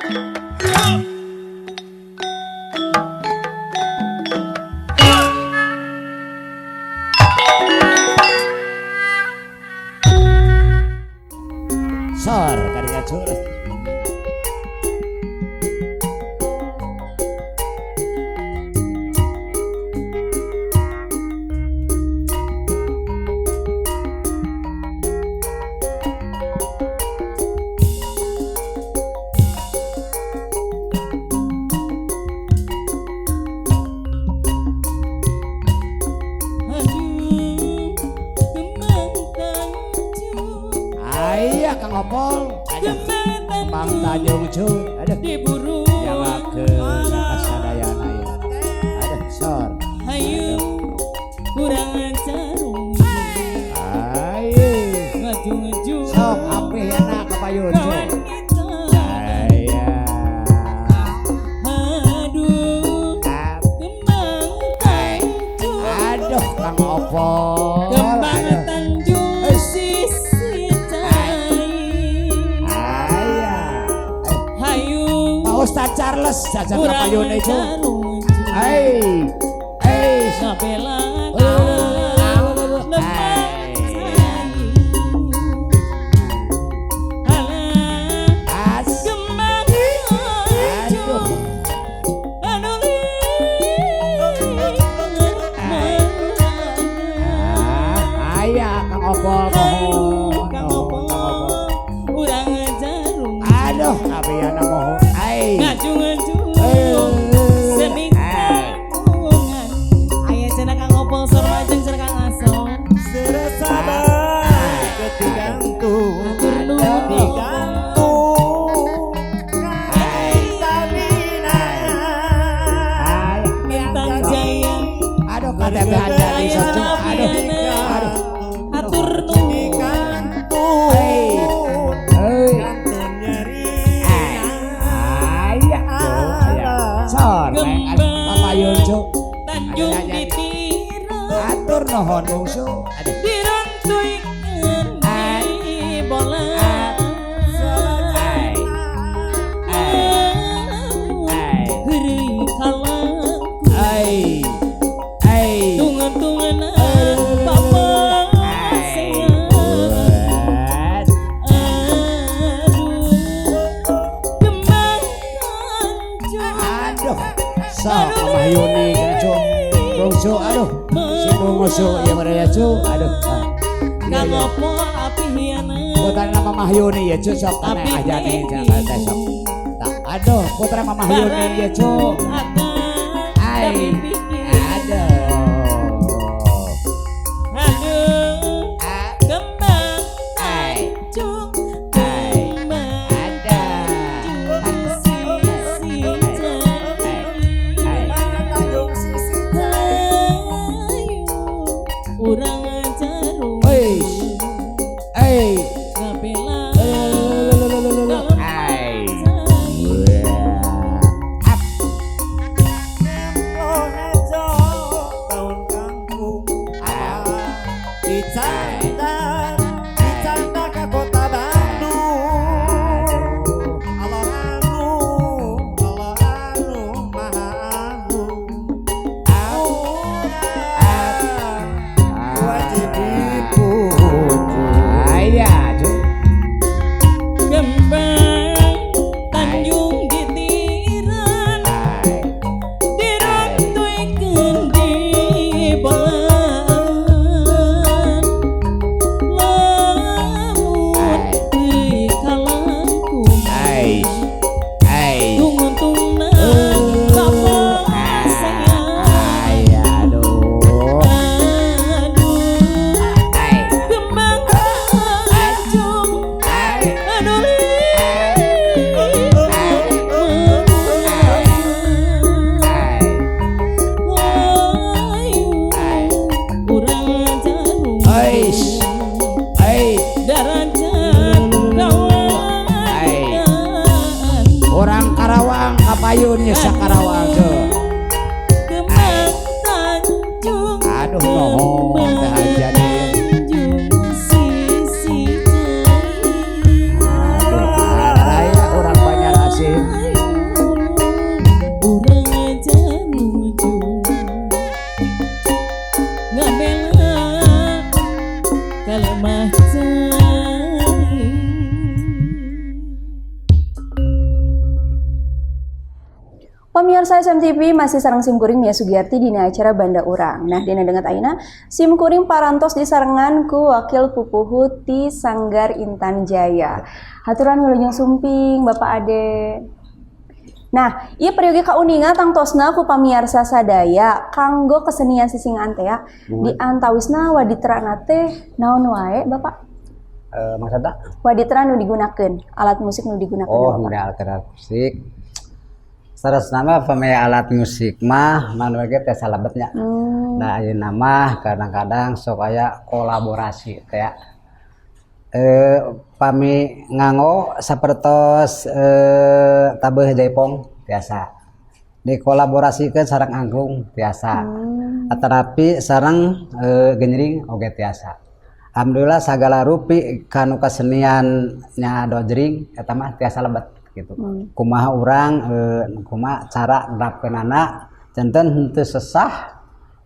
Sor kadinya curah. Kang Opol, Kembang Tanjung cu, aduh, diburu, jamakeun kasadayana ya, aduh sor, hayu kurang carung, ayo, ngaju-ngaju, sok apih enak kapayun cu, aya, aduh, Kembang Tanjung, aduh Kang Opol, Kembang Tanjung sisi Ustaz Charles jajan kapayune cu. Hai. Hai. Ngabela. Aya Kang Opol mohon. Kang Opol. Urang jarum. Aduh, abiyana mohon. Ngaju-ngaju seni kampungan aya cenah Kang Opol sor majeng cenah Kang Asom serasa ketigantung atur nuhun digantung katalina Bintang Jaya aduh KTP ada di soco aduh aduh atur nuhun digantung Tanjung ditira atur nuhun bungsu dirontuikeun di bola heureuy kalangku tungan-tunganan papasean aduh Kembang Tanjung aduh sok Mamah Yuni cu bungsu aduh si bungsu ya mereka cu aduh Kang Opol apihiana putra Mamah Yuni ya cu sok kana ajane jangan teh sok tak aduh putra Mamah Yuni ya cu ai aduh aduh Kembang Tanjung Kembang Tanjung sisi urang jarum ai ngabela ai tahun kangkung dicanda ka kota Bandung Allah anu maha anu wajib dipuji aya cu Kembang Tanjung ditiran dirontuikeun di bolaan lamun teu kalangkung ai ai tunguntungna papasean ai aduh aduh ai Kembang Tanjung ai aduh urang jarum ai ai darajat kawan orang Karawang kapayun ya Karawang cu Kembang Tanjung aduh nuhun teh ajane Tanjung sisi aduh araya urang Banjarmasin. Pemirsa SMTV masih sareng simkuring Mia Sugiarti dina acara Banda Urang. Nah, dina danget ayeuna simkuring parantos disarengan ku wakil pupuhu ti Sanggar Intan Jaya. Haturan wilujeng sumping Bapak Ade. Nah, ieu peryogi kauninga tangtosna ku pamiarsa sadaya kanggo kesenian sisingaan teh ya. Di antawisna waditrana teh naon wae Bapak? Maksudna? Waditra nu digunakeun, alat musik nu digunakeun. Oh, Bapak. Alat musik. Saresna mah pami alat musik mah manu ge teh salebetnya. Nah, ayeuna mah kadang-kadang sok aya kolaborasi teh. Pami nganggo sapertos tabeuh jaipong biasa. Dikolaborasikeun sareng angklung tiasa. Atanapi sareng genjring oge tiasa. Alhamdulillah sagala rupi kanu kesenian nya dojring eta mah tiasa lebet gitu. Kumaha urang kumaha cara nerapkeunana janten henteu sesah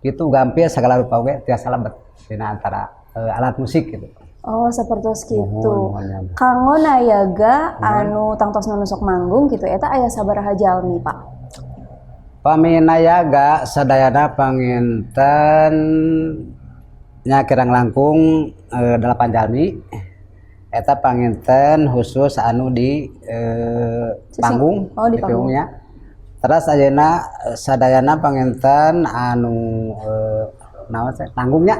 gitu gampil sagala rupa oge tiasa lebet dina antara alat musik gitu. Oh, sapertos kitu. Muhun, muhun. Kanggo nayaga anu tangtosna nu sok manggung gitu eta aya sabaraha jalmi, Pak? Pami nayaga sadayana panginten nya kirang langkung 8 jalmi. Eta panginten khusus anu di panggung, Oh, di di panggungnya. Terus ayeuna sadayana panginten anu naon teh nanggungnya.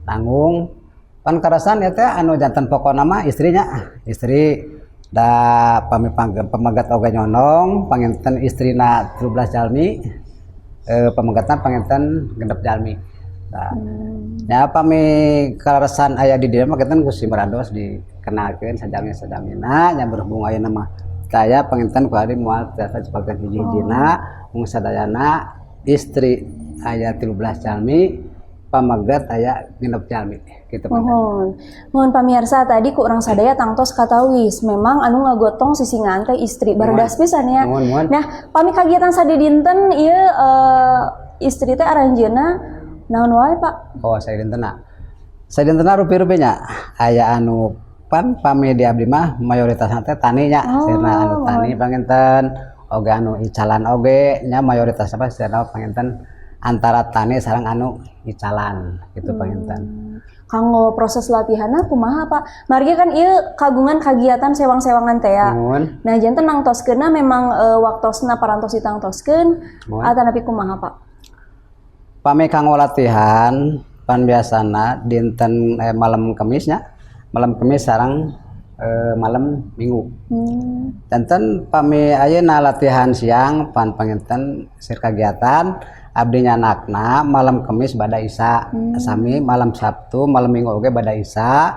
Nanggung pan karasan eta anu janten pokona mah istrinya. Istri da pami pamegat oge nyonong panginten istrina 13 jalmi, pamegatna panginten 6 jalmi. Nah, ya pami kaleresan aya di dieu mah kinten ku si Merados dikenalkeun sajami-sajamina nya berhubung ayeuna mah saya panginten ku abdi moal tiasa disebatkeun hiji-hijina mung sadayana istri aya 13 jalmi pamegat aya 6 jalmi gitu panginten. Mohon. Mohon pamirsa tadi ku urang sadaya tangtos katawis memang anu ngagotong sisingaan teh istri baredas pisan ya. Mohon, mohon. Nah, pami kagiatan sadidinten ieu istri teh aranjeunna naon wae, Pak? Oh, sadidintena. Sadidintena rupi-rupinya aya anu pan pami di abdi mah mayoritasna teh tani nya, sirna anu tani panginten oge anu icalan oge nya mayoritas apa sirna panginten antara tani sareng anu icalan gitu panginten. Kanggo proses latihanna kumaha, Pak? Margi kan ieu kagungan kagiatan sewang-sewangan teh ya. Nuhun. Nah, janten nangtoskeunna memang waktosna parantos ditangtoskeun atanapi kumaha, Pak? Pami kanggo latihan pan biasana dinten malam Kemisnya, malam Kemis sareng malam Minggu. Janten pami ayeuna latihan siang pan panginten sir kagiatan abdi nyanakna malam Kemis bada Isya, sami malam Sabtu, malam Minggu oge bada Isya.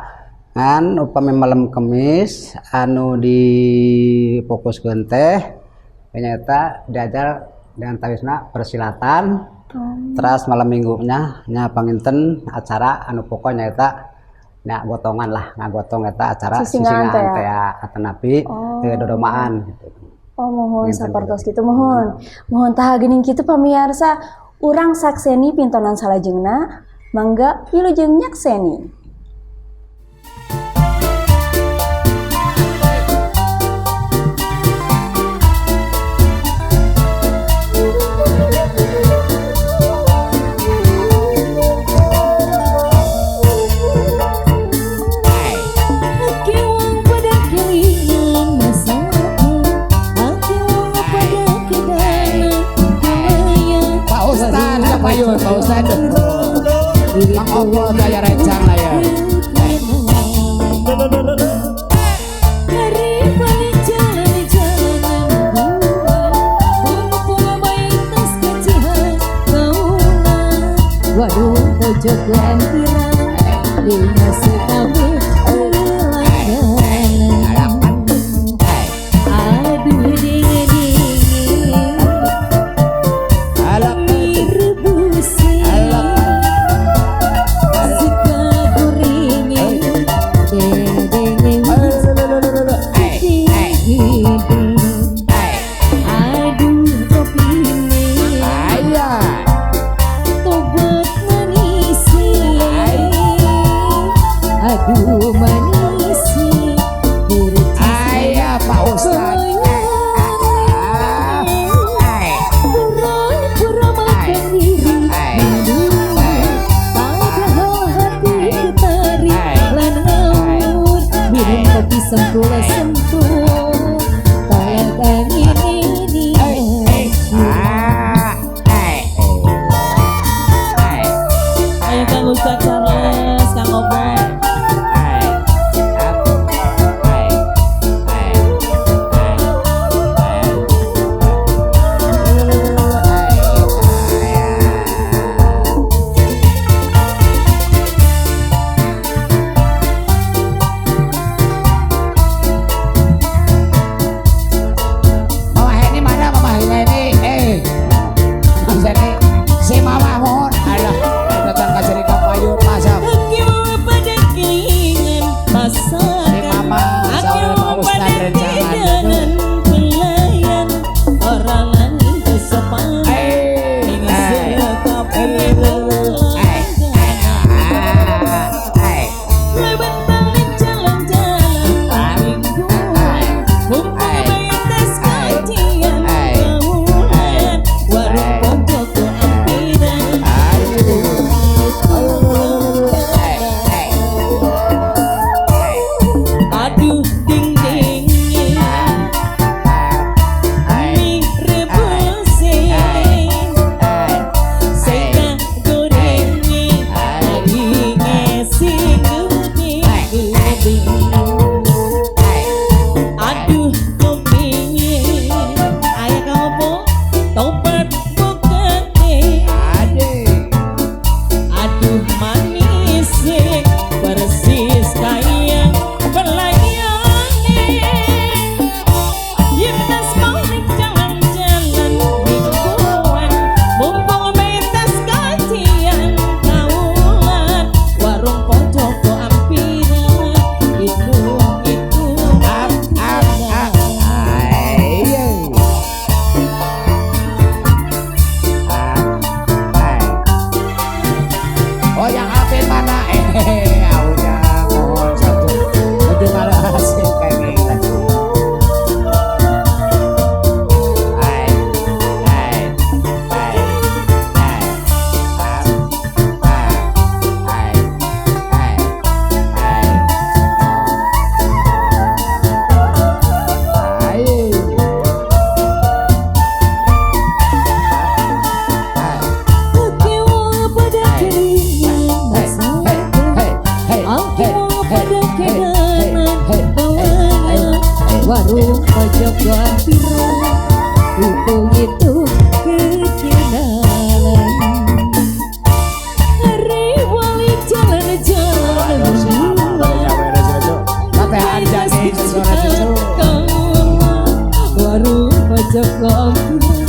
Ngan upami malam Kemis anu difokuskeun teh nyaeta diajar dengan tawisna persilatan. Terus malam Minggunya nya panginten acara anu pokok nyaeta nya gotongan lah, ngagotong eta acara Sisingaan sisingaan teh ya? teh ya, atanapi dodomaan gitu. Oh, mohon Panginten sapertos gitu. gitu, mohon. Mohon tah geuning kitu pamirsa, urang sakseni pintonan salajengna, mangga wilujeng nyakseni. Pak Ustad, Mang Opol gaya rencang lah ya. Waduh, pojok lampiran, dina sekabe langganan. Aduh dingin-dingin, mirebusi, suka guringin, dengeng hidung. Aduh kopi tobat manis. Warung pojok piro hitung-hitung kekenalan. Hari wali jalan-jalan berdua. Teteh Anjani sore cucu. Warung pojok piro.